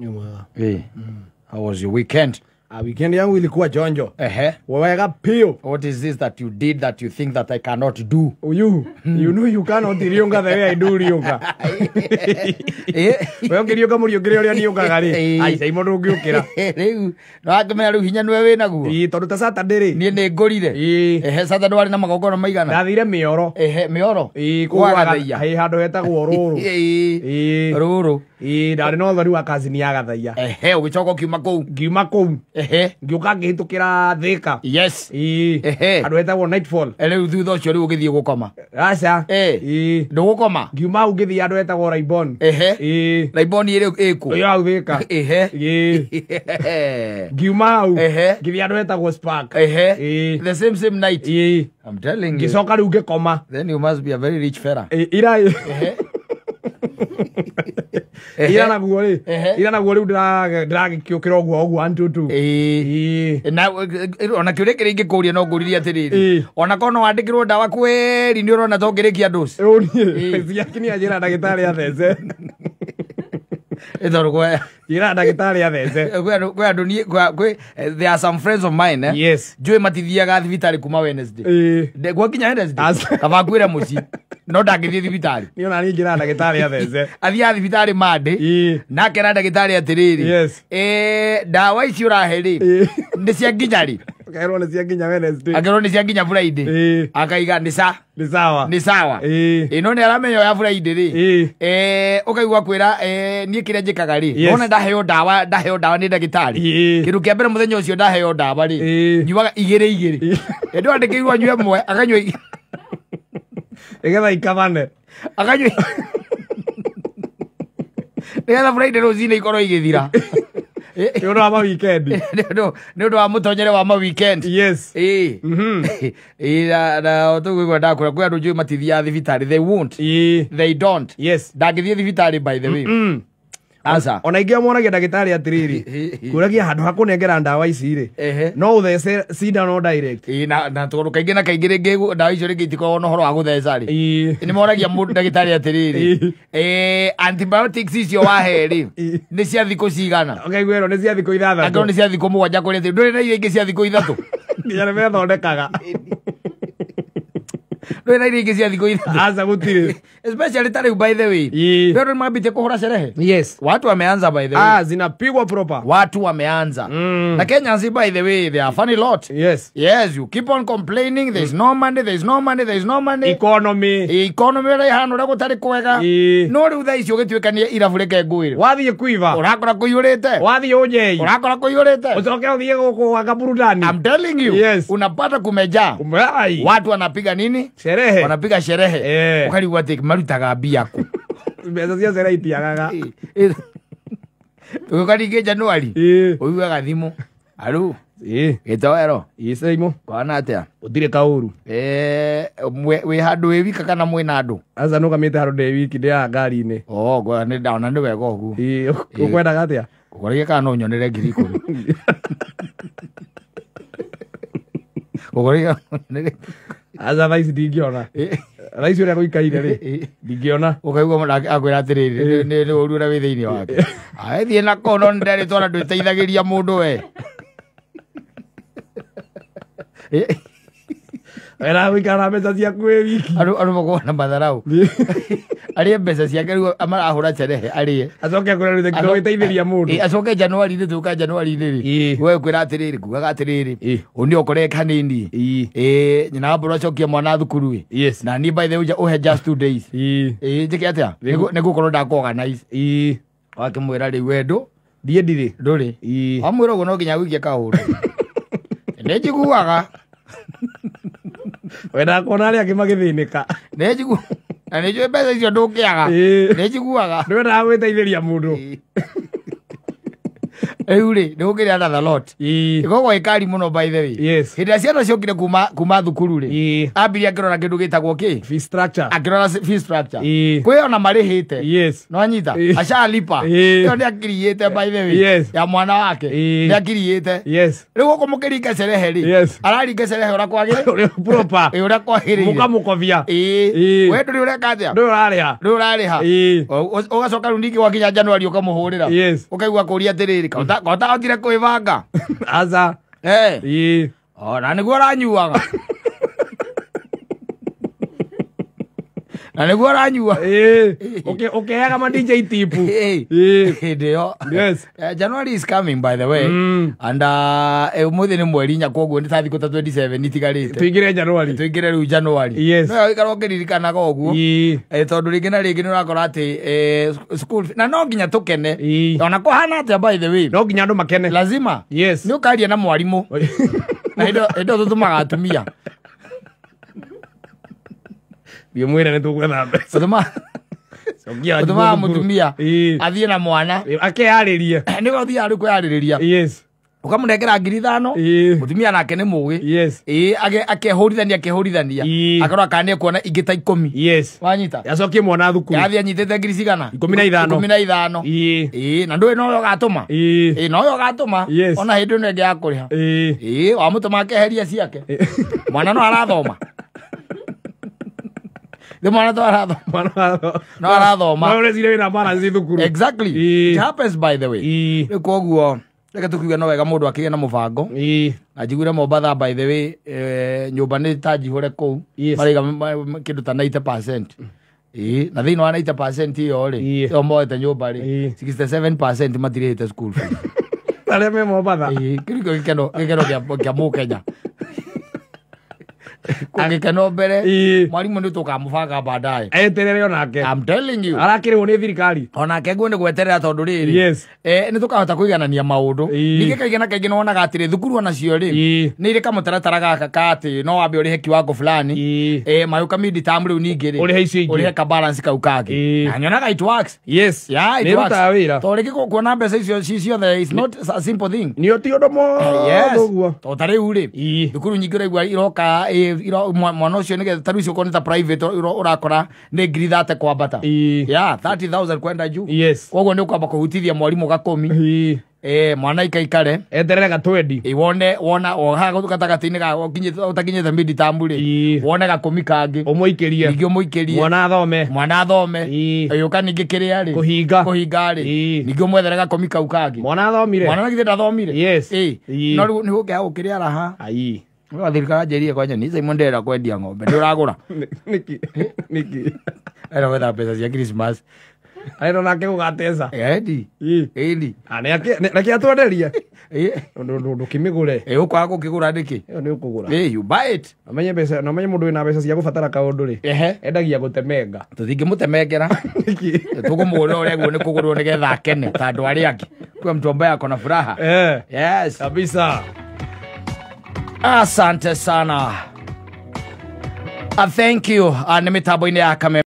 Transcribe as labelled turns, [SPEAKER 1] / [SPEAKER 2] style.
[SPEAKER 1] Nyuma.
[SPEAKER 2] Eh. How was your weekend?
[SPEAKER 1] Weekend yangu ilikuwa jonjo.
[SPEAKER 2] Ehe.
[SPEAKER 1] Wewega pio.
[SPEAKER 2] What is this that you did that you think that I cannot do?
[SPEAKER 1] You know you cannot riunga the way I do riunga.
[SPEAKER 2] Eh.
[SPEAKER 1] Wewe ũngĩriũnga mũriũngĩre ũrĩa niũngaga rĩ. Ai sai mũndũ ũngĩũkĩra.
[SPEAKER 2] Rĩu no akĩmenya rĩu hinya nĩwe wĩnaguo.
[SPEAKER 1] Ĩĩ tondũ ta Saturday rĩ.
[SPEAKER 2] Niĩ nĩ ngũrire.
[SPEAKER 1] Ĩĩ.
[SPEAKER 2] Ehe, Saturday warĩ na magongona maigana?
[SPEAKER 1] Ndathire mĩoro.
[SPEAKER 2] Ehe, mĩoro.
[SPEAKER 1] Ĩĩ,
[SPEAKER 2] Kwa
[SPEAKER 1] kũu
[SPEAKER 2] Gathaia.
[SPEAKER 1] Hĩ handũ hetagwo Rũrũ.
[SPEAKER 2] Ĩĩ.
[SPEAKER 1] Ĩĩ.
[SPEAKER 2] Rũrũ.
[SPEAKER 1] Ĩĩ, ndarĩ na ũthoni wa kazini ya Gathaia.
[SPEAKER 2] Ehe, ũgĩcoka ũkiuma kũu.
[SPEAKER 1] Ngiuma kũu.
[SPEAKER 2] Ehe.
[SPEAKER 1] Ngĩũka ngĩhĩtũkĩra Thĩka.
[SPEAKER 2] Yes.
[SPEAKER 1] Ĩĩ.
[SPEAKER 2] Ehe.
[SPEAKER 1] Handũ hetagwo Nightfall.
[SPEAKER 2] Rĩu thutha ũcio rĩu ũgĩthiĩ gũkoma.
[SPEAKER 1] Aca.
[SPEAKER 2] Eh.
[SPEAKER 1] Ĩĩ.
[SPEAKER 2] Ndũgũkoma?
[SPEAKER 1] Ngiuma hau ngĩthiĩ handũ hetagwo Raibon.
[SPEAKER 2] Ehe.
[SPEAKER 1] Ĩĩ.
[SPEAKER 2] Raiboni ĩrĩ ĩkũ?
[SPEAKER 1] Ĩyo hau Thĩka.
[SPEAKER 2] Ehe.
[SPEAKER 1] Ĩĩ. Ngiuma hau.
[SPEAKER 2] Ehe.
[SPEAKER 1] Ngĩthiĩ handũ hetagwo Spark.
[SPEAKER 2] Ehe.
[SPEAKER 1] Ĩĩ.
[SPEAKER 2] The same same night.
[SPEAKER 1] Ĩĩ.
[SPEAKER 2] I'm telling you.
[SPEAKER 1] Ngĩcoka rĩu ngĩkoma.
[SPEAKER 2] Then you must be a very rich fella.
[SPEAKER 1] Ĩĩ, ira
[SPEAKER 2] Ehe.
[SPEAKER 1] ira naguo rĩ.
[SPEAKER 2] Ehe.
[SPEAKER 1] Ira naguo rĩu ndĩragĩkĩũkĩra ũguo ũguo 1 2 2.
[SPEAKER 2] Ĩĩ.
[SPEAKER 1] Ĩĩ.
[SPEAKER 2] Na ona kĩũria kĩrĩa ingĩkũria no ngũririe atĩrĩrĩ.
[SPEAKER 1] Ĩĩ.
[SPEAKER 2] Ona korwo no wandĩkĩrwo ndawa kweri nĩ ũrona ta ũngĩrĩkia dose.
[SPEAKER 1] Rĩu niĩ ciakinia njĩra ndagĩtarĩ athece.
[SPEAKER 2] Ĩ tondũ kwe
[SPEAKER 1] Njĩra ndagĩtarĩ athece.
[SPEAKER 2] kwĩ andũ niĩ kwĩ there are some friends of mine eh.
[SPEAKER 1] Yes.
[SPEAKER 2] Njũĩ matithiaga thibitarĩ kuma Wednesday.
[SPEAKER 1] Ĩĩ.
[SPEAKER 2] Gwakinya Wednesday.
[SPEAKER 1] Aca.
[SPEAKER 2] Kaba nguĩre mũciĩ. No ndangĩthiĩ thibitarĩ.
[SPEAKER 1] Niĩ ona niĩ njĩra ndagĩtarĩ athece.
[SPEAKER 2] Athiaga thibitarĩ Monday.
[SPEAKER 1] Ĩĩ.
[SPEAKER 2] Na akera ndagĩtarĩ atĩrĩrĩ.
[SPEAKER 1] Yes.
[SPEAKER 2] Ndawa ici ũrahe rĩ.
[SPEAKER 1] Ĩĩ.
[SPEAKER 2] Nĩ cia nginya rĩ.
[SPEAKER 1] Ũkerwo nĩ cia nginya Wednesday.
[SPEAKER 2] Akerwo nĩ cia nginya Friday.
[SPEAKER 1] Ĩĩ.
[SPEAKER 2] Akaiga nĩ sa.
[SPEAKER 1] Nĩ sawa.
[SPEAKER 2] Nĩ sawa.
[SPEAKER 1] Ĩĩ.
[SPEAKER 2] Ĩ no nĩ aramenya ya Friday rĩ.
[SPEAKER 1] Ĩĩ.
[SPEAKER 2] Ũkaigua kwĩra niĩ kĩrĩa njĩkaga rĩ.
[SPEAKER 1] Yes.
[SPEAKER 2] Wona ndaheo ndawa, ndaheo ndawa nĩ ndagĩtarĩ.
[SPEAKER 1] Ĩĩ.
[SPEAKER 2] Kĩndũ kĩa mbere mũthenya ũcio ndaheo ndawa rĩ.
[SPEAKER 1] Ĩĩ.
[SPEAKER 2] Nyuaga igĩrĩ igĩrĩ.
[SPEAKER 1] Ĩĩ.
[SPEAKER 2] Ĩ ndwandĩkĩirwo anyue ĩmwe, akanyua
[SPEAKER 1] Nĩgetha ikabane.
[SPEAKER 2] Akanyua nĩgetha Friday rũcinĩ ikorwo igĩthira.
[SPEAKER 1] Nĩ ũndũ wa ma weekend.
[SPEAKER 2] Nĩ ũndũ wa mũtonyere wa ma weekend.
[SPEAKER 1] Yes.
[SPEAKER 2] Ĩĩ. Ĩĩ, na tũkũigua ndakwĩra kwĩ andũ njũĩ matithiaga thibitarĩ. They won't.
[SPEAKER 1] Ĩĩ.
[SPEAKER 2] They don't.
[SPEAKER 1] Yes.
[SPEAKER 2] Ndangĩthiĩ thibitarĩ by the way. Aca.
[SPEAKER 1] Ona ingĩ monagia ndagĩtarĩ atĩrĩrĩ. Kũragia handũ ha kũnengera ndawa ici rĩ.
[SPEAKER 2] Ehe.
[SPEAKER 1] No ũthece cindano direct.
[SPEAKER 2] Ĩĩ, na tondũ kaingĩ na kaingĩ rĩngĩ ndawa icio rĩngĩ itikoragwo na ũhoro wa gũtheca rĩ.
[SPEAKER 1] Ĩĩ.
[SPEAKER 2] Nĩ moragia mũndũ ndagĩtarĩ atĩrĩrĩ.
[SPEAKER 1] Ĩĩ.
[SPEAKER 2] Antibiotics icio wahe rĩ.
[SPEAKER 1] Ĩĩ.
[SPEAKER 2] Nĩ cia thikũ cigana?
[SPEAKER 1] Ũkaigua ĩro nĩ cia thikũ ithathatũ.
[SPEAKER 2] Angĩkorwo nĩ cia thikũ mũgwanja kũrĩ atĩ ndũrĩ na iria ingĩ cia thikũ ithatũ.
[SPEAKER 1] Nginya nĩ methondekaga.
[SPEAKER 2] Ndũrĩ na iria ingĩ cia thikũ ithatũ.
[SPEAKER 1] Aca gũtirĩ.
[SPEAKER 2] Especially ta rĩu by the way.
[SPEAKER 1] Ĩĩ.
[SPEAKER 2] Rĩu andũ nĩmambĩtie kũhũra sherehe.
[SPEAKER 1] Yes.
[SPEAKER 2] Watu wameanza by the way.
[SPEAKER 1] Ah, zinapigwa proper.
[SPEAKER 2] Watu wameanza. Na Kenyans by the way, they are funny lot.
[SPEAKER 1] Yes.
[SPEAKER 2] Yes, you keep on complaining there's no money, there's no money, there's no money.
[SPEAKER 1] Economy.
[SPEAKER 2] Economy ũrĩa ĩhana ũrĩa gũtarĩ kwega.
[SPEAKER 1] Ĩĩ.
[SPEAKER 2] No rĩu thaa ici ũgĩtuĩka nĩ irabu reke ngwĩre.
[SPEAKER 1] Wathiĩ Quiver.
[SPEAKER 2] Ũrakora kũiyũrĩte.
[SPEAKER 1] Wathiĩ Ũnjei.
[SPEAKER 2] Ũrakora kũiyũrĩte.
[SPEAKER 1] Ũcoke ũthiĩ gũkũ gwaka burudani.
[SPEAKER 2] I'm telling you.
[SPEAKER 1] Yes.
[SPEAKER 2] Unapata kumejaa.
[SPEAKER 1] Ai.
[SPEAKER 2] Watu wanapiga nini?
[SPEAKER 1] Sherehe.
[SPEAKER 2] Wanapiga sherehe.
[SPEAKER 1] Eh.
[SPEAKER 2] Ũkarigwo atĩ marutaga mbia kũ.
[SPEAKER 1] Mbeca cia sherehe itiagaga.
[SPEAKER 2] Ũgĩũka ningĩ January.
[SPEAKER 1] Ĩĩ.
[SPEAKER 2] Ũiguaga thimũ. Aru.
[SPEAKER 1] Ĩĩ.
[SPEAKER 2] Gĩtoero.
[SPEAKER 1] Ĩĩ Saimo.
[SPEAKER 2] Kwana atĩa?
[SPEAKER 1] Gũtirĩ kaũru.
[SPEAKER 2] Wĩ handũ wĩ wika kana mwĩna andũ?
[SPEAKER 1] Aca nũgamĩte handũ ndĩ wiki ndĩ haha ngari-inĩ.
[SPEAKER 2] Oh, nĩ ndona nĩ wega ũguo.
[SPEAKER 1] Ĩĩ, ũkwendaga atĩa?
[SPEAKER 2] Ngũkoragia kana no ũnyonere 10,000. Ngũkoragia ũnyonere.
[SPEAKER 1] Aca thaa ici ndingĩona. Thaa ici ũrĩa gũikaire rĩ, ndingĩona.
[SPEAKER 2] Ũkaigua mũndũ akwĩra atĩrĩrĩ, nĩ ũru ũrĩa wĩ thĩinĩ wake. Ae thiĩ na kũu no nĩnderĩtwo na ndwĩteithagĩria mũndũ we.
[SPEAKER 1] Wena gũikara na mbeca ciaku wĩ wiki.
[SPEAKER 2] Andũ makoragwo na matharau. Arĩe mbeca ciake rĩu marahũra sherehe arĩe.
[SPEAKER 1] Acoke akwĩre rĩu ndũgĩteithĩria mũndũ.
[SPEAKER 2] Acoke January-inĩ tũka January-inĩ rĩ.
[SPEAKER 1] Ĩĩ.
[SPEAKER 2] We kwĩra atĩrĩrĩ, ngugaga atĩrĩrĩ.
[SPEAKER 1] Ĩĩ.
[SPEAKER 2] Ũũ nĩ ũkore kanini.
[SPEAKER 1] Ĩĩ.
[SPEAKER 2] Nyina wa mbũrũ acokie mwana thukuru ĩ.
[SPEAKER 1] Yes.
[SPEAKER 2] Na niĩ by the way ũhe just 2 days.
[SPEAKER 1] Ĩĩ.
[SPEAKER 2] Ĩĩ, njĩke atĩa? Nĩ gũkorwo ndakũ-organize.
[SPEAKER 1] Ĩĩ.
[SPEAKER 2] Wakĩmwĩra rĩu we ndũ?
[SPEAKER 1] Ndiĩ ndirĩ.
[SPEAKER 2] Ndũrĩ.
[SPEAKER 1] Ĩĩ.
[SPEAKER 2] Wamwĩra ũguo no nginya ũikie kaũndũ. Nĩ njiguaga.
[SPEAKER 1] Wendaga kuona arĩa angĩ magĩthĩnĩka.
[SPEAKER 2] Nĩ njiguaga. Na nĩ njũĩ mbeca icio ndũngĩaga.
[SPEAKER 1] Ĩĩ.
[SPEAKER 2] Nĩ njiguaga.
[SPEAKER 1] Ndwendaga gwĩteithĩria mũndũ.
[SPEAKER 2] Rĩu rĩ nĩ gũkĩrĩ another lot. Ĩkoragwo ĩkari mũno by the way.
[SPEAKER 1] Yes.
[SPEAKER 2] Hĩndĩ ĩrĩa ciana ciokire kuma thukuru rĩ, ambirie akĩrora kĩndũ gĩtagwo kĩ?
[SPEAKER 1] Fee structure.
[SPEAKER 2] Akĩrora fee structure.
[SPEAKER 1] Ĩĩ.
[SPEAKER 2] Kwĩ ona marĩhĩte.
[SPEAKER 1] Yes.
[SPEAKER 2] No anyita
[SPEAKER 1] Ĩĩ.
[SPEAKER 2] ashalipa.
[SPEAKER 1] Ĩĩ.
[SPEAKER 2] Ĩyo nĩ akiriĩte by the way.
[SPEAKER 1] Yes.
[SPEAKER 2] Ya mwana wake.
[SPEAKER 1] Ĩĩ.
[SPEAKER 2] Nĩ akiriĩte.
[SPEAKER 1] Yes.
[SPEAKER 2] Rĩu gũkũ mũkĩringa cerehe rĩ,
[SPEAKER 1] Yes.
[SPEAKER 2] araringa cerehe ũrĩa kwagĩrĩire.
[SPEAKER 1] Ũrĩa proper.
[SPEAKER 2] Ĩĩ, ũrĩa kwagĩrĩire.
[SPEAKER 1] Mũkamũkobia.
[SPEAKER 2] Ĩĩ.
[SPEAKER 1] Ĩĩ.
[SPEAKER 2] We ndũrĩ ũreka atĩa?
[SPEAKER 1] Ndũrĩ ũrarĩha.
[SPEAKER 2] Ndũrĩ ũrarĩha.
[SPEAKER 1] Ĩĩ.
[SPEAKER 2] Ũgacoka rĩu ningĩ gwakinya January ũkamũhũrĩra.
[SPEAKER 1] Yes.
[SPEAKER 2] Ũkaigua kũria atĩrĩrĩ, kaũtahotire kwĩbanga.
[SPEAKER 1] Aca.
[SPEAKER 2] Eh.
[SPEAKER 1] Ĩĩ.
[SPEAKER 2] Ona nĩguo ũranyuaga. Na nĩguo ũranyua.
[SPEAKER 1] Ĩĩ. Ũkĩheaga ma DJ tipu.
[SPEAKER 2] Ĩĩ.
[SPEAKER 1] Ĩĩ.
[SPEAKER 2] Hĩndĩ ĩyo.
[SPEAKER 1] Yes.
[SPEAKER 2] January is coming by the way. And ũmũthĩ nĩ mweri inya, koguo nĩ ta thikũ ta 27 itigarĩte.
[SPEAKER 1] Tũingĩre January.
[SPEAKER 2] Tũingĩre rĩu January.
[SPEAKER 1] Yes.
[SPEAKER 2] No ũikara ũkĩririkanaga ũguo.
[SPEAKER 1] Ĩĩ.
[SPEAKER 2] Tondũ rĩngĩ na rĩngĩ nĩ ũrakora atĩ school na no nginya tũkene.
[SPEAKER 1] Ĩĩ.
[SPEAKER 2] Ona kũhana atĩa by the way.
[SPEAKER 1] No nginya andũ makene.
[SPEAKER 2] Lazima.
[SPEAKER 1] Yes.
[SPEAKER 2] Nĩ ũkaria na mwarimũ. Na hĩndĩ ĩyo tũtũmaga atumia.
[SPEAKER 1] Thiĩ mwĩre nĩ tũgwetha mbeca. Cokia
[SPEAKER 2] Tũtũmaga
[SPEAKER 1] thukuru.
[SPEAKER 2] mũtumia
[SPEAKER 1] Ĩĩ.
[SPEAKER 2] athiĩ na mwana.
[SPEAKER 1] Akeyarĩrie.
[SPEAKER 2] Nĩwe ũthiaga rĩu kwĩyarĩrĩria.
[SPEAKER 1] Yes.
[SPEAKER 2] Ũkamũnengera 5,000.
[SPEAKER 1] Ĩĩ.
[SPEAKER 2] Mũtumia nake nĩ mũgĩ.
[SPEAKER 1] Yes.
[SPEAKER 2] Ĩĩ, akehũrithania akehũrithania.
[SPEAKER 1] Ĩĩ.
[SPEAKER 2] Akarora kana nĩekuona ingĩ ta 10.
[SPEAKER 1] Yes.
[SPEAKER 2] Wanyita?
[SPEAKER 1] Acokie mwana thukuru.
[SPEAKER 2] Yathiĩ anyitĩte ngiri cigana?
[SPEAKER 1] 15.
[SPEAKER 2] 15.
[SPEAKER 1] Ĩĩ.
[SPEAKER 2] Ĩĩ, na ndũĩ nowe ũgatũma.
[SPEAKER 1] Ĩĩ.
[SPEAKER 2] Ĩĩ, nowe ũgatũma.
[SPEAKER 1] Yes.
[SPEAKER 2] Ona hĩndĩ ĩno ĩngĩ ya kũrĩha.
[SPEAKER 1] Ĩĩ.
[SPEAKER 2] Ĩĩ, wamũtũma akeheria ciake. Mwana no arathoma. Nĩ mwana to arathoma.
[SPEAKER 1] Mwana
[SPEAKER 2] No arathoma.
[SPEAKER 1] No ũreciria wĩna balance thukuru.
[SPEAKER 2] Exactly.
[SPEAKER 1] Ĩĩ.
[SPEAKER 2] It happens by the way.
[SPEAKER 1] Ĩĩ.
[SPEAKER 2] Rĩu koguo reke tũkiuge no wega mũndũ akĩgĩe na mũbango.
[SPEAKER 1] Ĩĩ.
[SPEAKER 2] Na njiguire Mombatha by the way, nyũmba nĩ ta njihũre kũu.
[SPEAKER 1] Yes.
[SPEAKER 2] Maraiga kĩndũ ta 90%. Ĩĩ, na thĩinĩ wa 90% ĩyo rĩ,
[SPEAKER 1] Ĩĩ.
[SPEAKER 2] ĩyo moete nyũmba rĩ,
[SPEAKER 1] Ĩĩ.
[SPEAKER 2] 67% matirĩhĩte school fees.
[SPEAKER 1] Arĩa me Mombatha.
[SPEAKER 2] Ĩĩ, kĩu nĩkĩo gĩkeno kĩa mũkenya. Kũ gĩkeno mbere,
[SPEAKER 1] Ĩĩ.
[SPEAKER 2] mwarimũ nĩ tũkamũbanga baadaye.
[SPEAKER 1] Eterere onake.
[SPEAKER 2] I'm telling you.
[SPEAKER 1] Arakĩrĩhwo nĩ thirikari.
[SPEAKER 2] Onake nguo nĩ gweterera tondũ rĩrĩ,
[SPEAKER 1] Yes.
[SPEAKER 2] nĩ tũkahota kũiganania maũndũ.
[SPEAKER 1] Ĩĩ.
[SPEAKER 2] Ningĩ kaingĩ na kaingĩ nĩ wonaga atĩrĩ thukuru onacio rĩ,
[SPEAKER 1] Ĩĩ.
[SPEAKER 2] nĩ irĩ kamũtaratara gaka ka atĩ no wambe ũrĩhe kiwango fulani.
[SPEAKER 1] Ĩĩ.
[SPEAKER 2] Magĩũka mid term rĩu ningĩ rĩ,
[SPEAKER 1] Ũrĩhe icio ingĩ.
[SPEAKER 2] ũrĩhe ka balance kau kangĩ.
[SPEAKER 1] Ĩĩ.
[SPEAKER 2] Na nyonaga it works.
[SPEAKER 1] Yes.
[SPEAKER 2] Yeah, it
[SPEAKER 1] Nĩ
[SPEAKER 2] works.
[SPEAKER 1] ĩrutaga wĩra.
[SPEAKER 2] Tondũ rĩngĩ kuona mbeca icio ci ciothe is not a simple thing.
[SPEAKER 1] Nĩ ti ũndũ
[SPEAKER 2] Yes.
[SPEAKER 1] mũhũthũ ũguo.
[SPEAKER 2] Tondũ ta rĩu rĩ,
[SPEAKER 1] Ĩĩ.
[SPEAKER 2] thukuru nyingĩ ũraigua iroka mwana ũcio nĩgetha ta rĩu icio okorwo nĩ ta private ũrakora nĩ 30,000 kwambata.
[SPEAKER 1] Ĩĩ.
[SPEAKER 2] Yeah, 30,000 kwenda juu.
[SPEAKER 1] Yes.
[SPEAKER 2] Koguo nĩ ũkwamba kũhutithia mwarimũ gakũmi.
[SPEAKER 1] Ĩĩ.
[SPEAKER 2] Mwana ikaikare.
[SPEAKER 1] Eterere gatwendi.
[SPEAKER 2] Ĩ, wone wona o haha gatagatĩ-inĩ ga ũtakinyĩte mid term rĩ,
[SPEAKER 1] Ĩĩ.
[SPEAKER 2] wone gakũmi kangĩ.
[SPEAKER 1] Ũmũikĩrie.
[SPEAKER 2] Ningĩ ũmũikĩrie.
[SPEAKER 1] Mwana athome.
[SPEAKER 2] Mwana athome.
[SPEAKER 1] Ĩĩ.
[SPEAKER 2] Ĩũka ningĩ kĩrĩa rĩ,
[SPEAKER 1] Kũhinga.
[SPEAKER 2] kũhinga rĩ,
[SPEAKER 1] Ĩĩ.
[SPEAKER 2] ningĩ ũmwethere gakũmi kau kangĩ.
[SPEAKER 1] Mwana athomire.
[SPEAKER 2] Mwana na githĩ ndathomire.
[SPEAKER 1] Yes.
[SPEAKER 2] Ĩ.
[SPEAKER 1] Ĩĩ.
[SPEAKER 2] No rĩu nĩ gũkĩaga gũkĩrĩa raha.
[SPEAKER 1] Ai.
[SPEAKER 2] Rĩu thirikari anjĩrire kwanja ni Simon ndĩrenda kwendia ng'ombe. Nĩ ũragũra?
[SPEAKER 1] Nĩkĩ? Nĩkĩ?
[SPEAKER 2] Ero gwetha mbeca cia Christmas.
[SPEAKER 1] Arenda nake gũgateca.
[SPEAKER 2] Endi.
[SPEAKER 1] Ĩĩ.
[SPEAKER 2] Ĩni.
[SPEAKER 1] Ah, reke atwenderie.
[SPEAKER 2] Ĩ.
[SPEAKER 1] Ndũkĩmĩgũre.
[SPEAKER 2] Ĩ, ũkwaga gũkĩgũra nĩkĩ?
[SPEAKER 1] Ĩyo nĩ ũkũgũra.
[SPEAKER 2] Ĩ, you buy it.
[SPEAKER 1] Amenye mbeca, na amenye mũndũ wĩna mbeca cia gũbatara kaũndũ rĩ.
[SPEAKER 2] Ehe.
[SPEAKER 1] Endagia gũtemenga.
[SPEAKER 2] Tũtingĩmũtemengera.
[SPEAKER 1] Nĩkĩ?
[SPEAKER 2] Tũkũmũgũrĩra ũrĩa guo nĩ kũgũrwo nĩgetha akene ta andũ arĩa angĩ. Kwa mtu ambaye ako na furaha.
[SPEAKER 1] Eh.
[SPEAKER 2] Yes.
[SPEAKER 1] Kabisa.
[SPEAKER 2] Asante sana. Thank you. Nĩ mĩtambo-inĩ ya kamera.